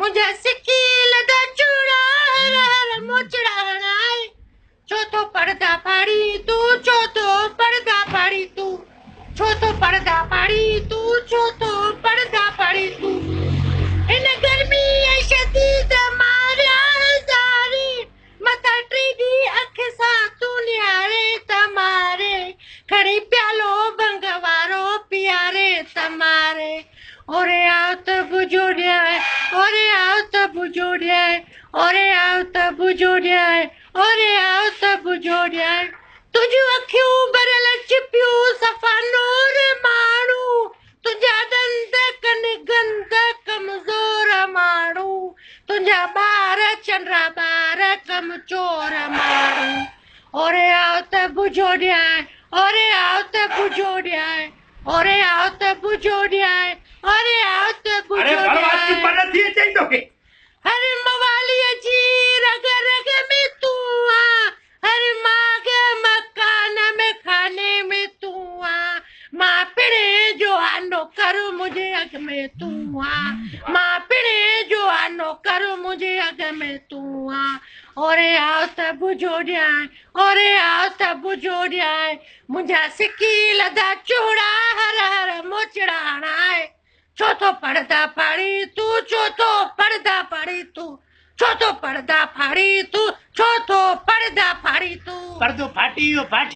منهنجا سڪي لڌا چوڙا هر هر موچڙا هڻائي. ڇو ٿو پڙدا ڦاڙين تون ڇو ٿو پڙدا ڦاڙين تون ڇو ٿو پڙدا ڦاڙين تون ڇو ٿو پڙدا ڦاڙين تون هن گرمي ۽ شديد ماريا هزارين متان ٽيڏي اک سان تون نهارين ته ماري کڻي پيالو ڀنگ وارو پيارين ته ماري اوري آء ته بجو ڏيانء اوري آء ته بجو ڏيانء اوري آء ته بجو ڏيانء اوري آء ته بجو ڏيانء تنهنجون اکيون ڀريل چپيون صفا نور ماڻهو تنهنجا ڏند ڪن گند ڪمزور ماڻهو تنهنجا ٻار چنڊا ٻار ڪم چور ماڻهو اوري آء ته بجو ڏيانء اوري آء ته بجو ڏيانء اوري آء ته بجو ڏيانء اوري آء ته اڙي بجو ڀڙوا چپ ڏيانء نه ٿي اچئي توکي. هر مواليء جي رڳ رڳ ۾ تون آن، هر ماڳ مڪان ۾ خاني ۾ تون آن، مان پڻهين جو آ نوڪر منهنجي اڳ ۾ تون آن، مان پڻهين جو آ نوڪر منهنجي اڳ ۾ تون آن، اوري آء ته بجو ڏيانء، اوري آء ته بجو ڏيانء، منهنجا سڪي لڌا چوڙا هر هر موچڙا هڻائي. ڇو ٿو پڙدا ڦاڙين تون ڇو ٿو پڙدا ڦاڙين تون ڇو ٿو پڙدا ڦاڙين تون ڇو ٿو پڙدا ڦاڙين تون. پردو ڦاٽي ويو ڦاٽي.